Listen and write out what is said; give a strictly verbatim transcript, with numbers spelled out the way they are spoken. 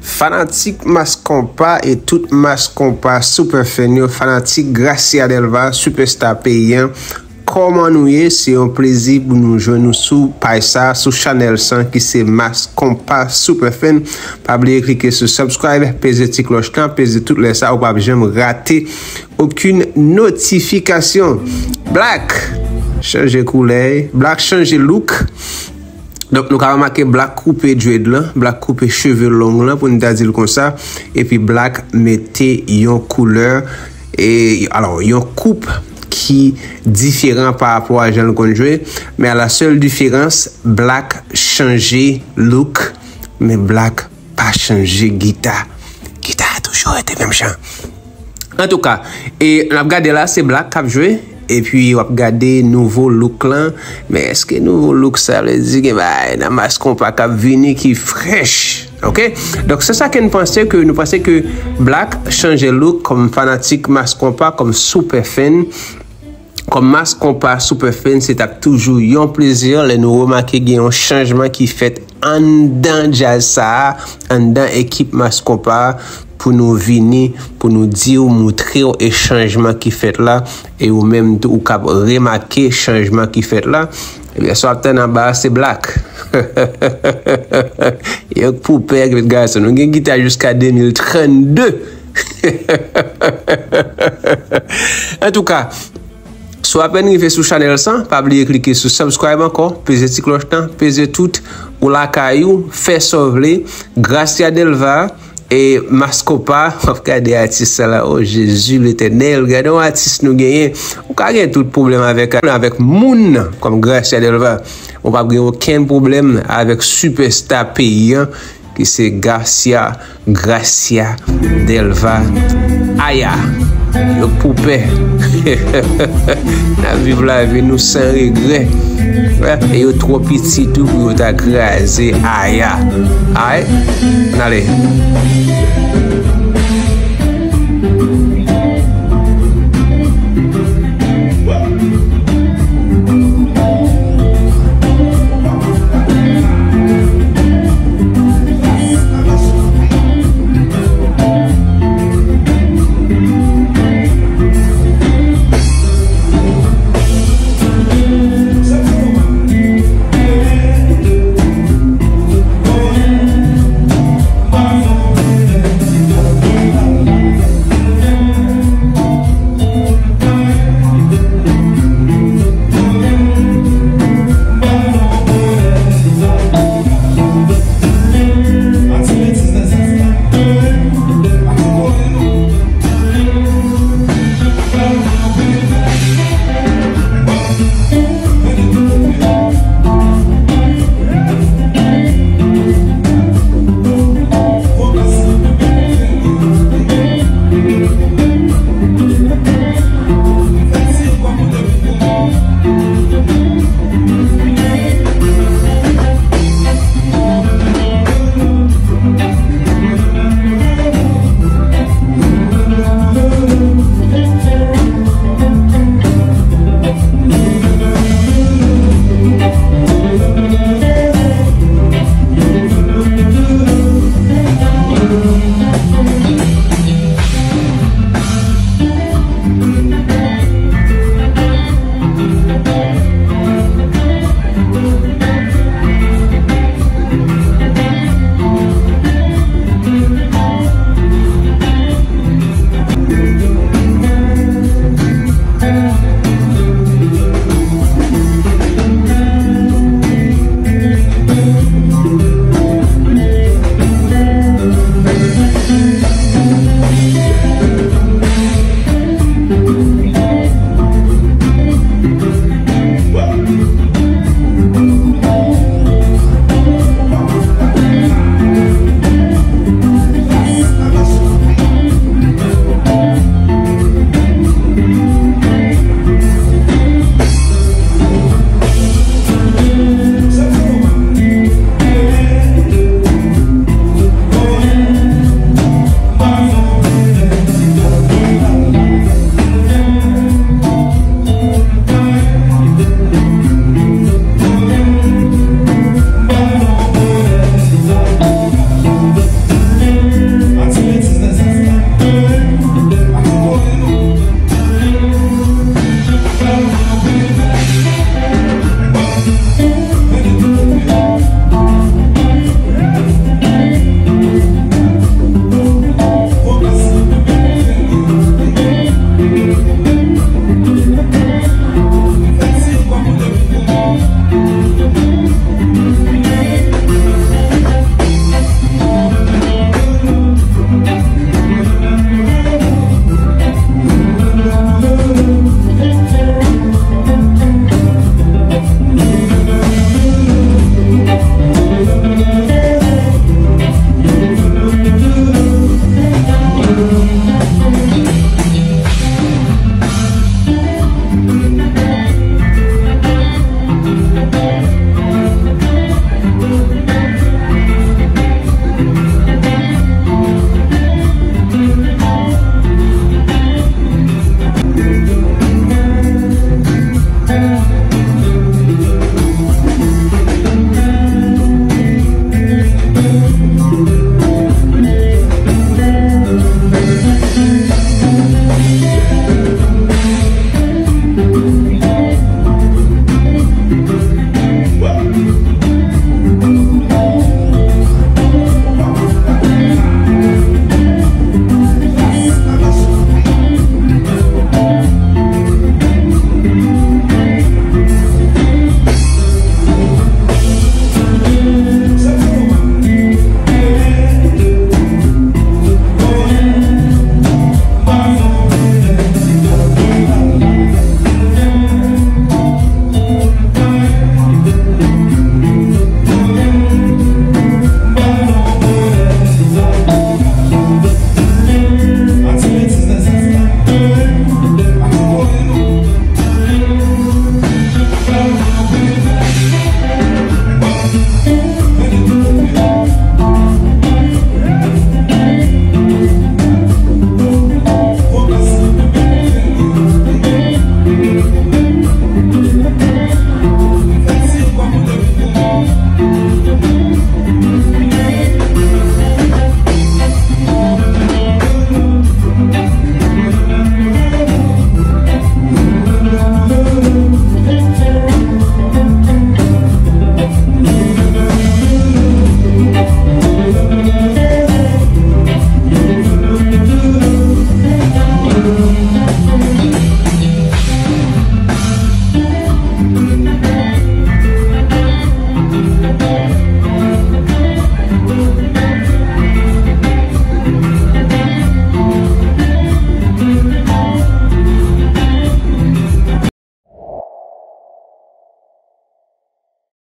Fanatik Mass Konpa e tout Mass Konpa Superfan yo, fanatik Gracia Delva, sipèsta peyi an, kòman nou ye? Se yon plezi pou nou jwenn nou sou paj sa, sou chanèl sa ki se Mass Konpa Superfan. Pa bliye klike sou subscribe, peze ti klòch lan, peze tout lè sa, ou p ap janm rate okenn notifikasyon. Black chanje koulè, Black chanje look. Donk, nou ka remake Black koupe dread lan, Black koupe cheve long lan, pou n ta di l konsa, epi Black mete yon koulè, e, alò, yon koup ki diferan pa rapò a jan l konn jwe, men a la sèl diferans, Black chanje look, men Black pa chanje gita. Gita a toujou rete menm jan. Antouka, e n ap gade la, se Black k ap jwe, epi w ap gade nouvo look lan. Men èske nouvo look sa vle di gen bagay nan Mass Konpa k ap vini ki frèch? Oke? Donk, se sa ke n panse, ke nou panse ke Black chanje look kòm fanatik Mass Konpa, kòm Superfan. Kòm Mass Konpa Superfan, se t ap toujou yon plezi lè nou remake gen yon chanjman ki fèt anndan djaz sa a, anndan ekip Mass Konpa a, pou nou vini, pou nou di w, moutre w e chanjman ki fèt la, e ou menm tou ou k ap remake chanjman ki fèt la. Ebyen, sa w ap tann anba a, se Black. Yo k pou pè, gason, nou gen gita jiska de mil trannde. Antouka, si w apèn rive sou chanèl sa, pa bliye klike sou subscribe ankò, peze ti klòch lan, peze tout, ou lakay ou, fè sa w vle. Gracia Delva e Mass Konpa, w ap gade atis sa la, o Jezi Letènèl, gade yon atis nou genyen. Ou ka gen tout pwoblèm avèk, avèk moun nan, kòm Gracia Delva. Ou p ap gen okenn pwoblèm avèk sipèsta peyi an, ki se Garcia, Gracia Delva. Aya, yo k pou pè. N ap viv lavi nou san regrè. E yo twò piti tou pou yo ta kraze Aya. Alright? N ale.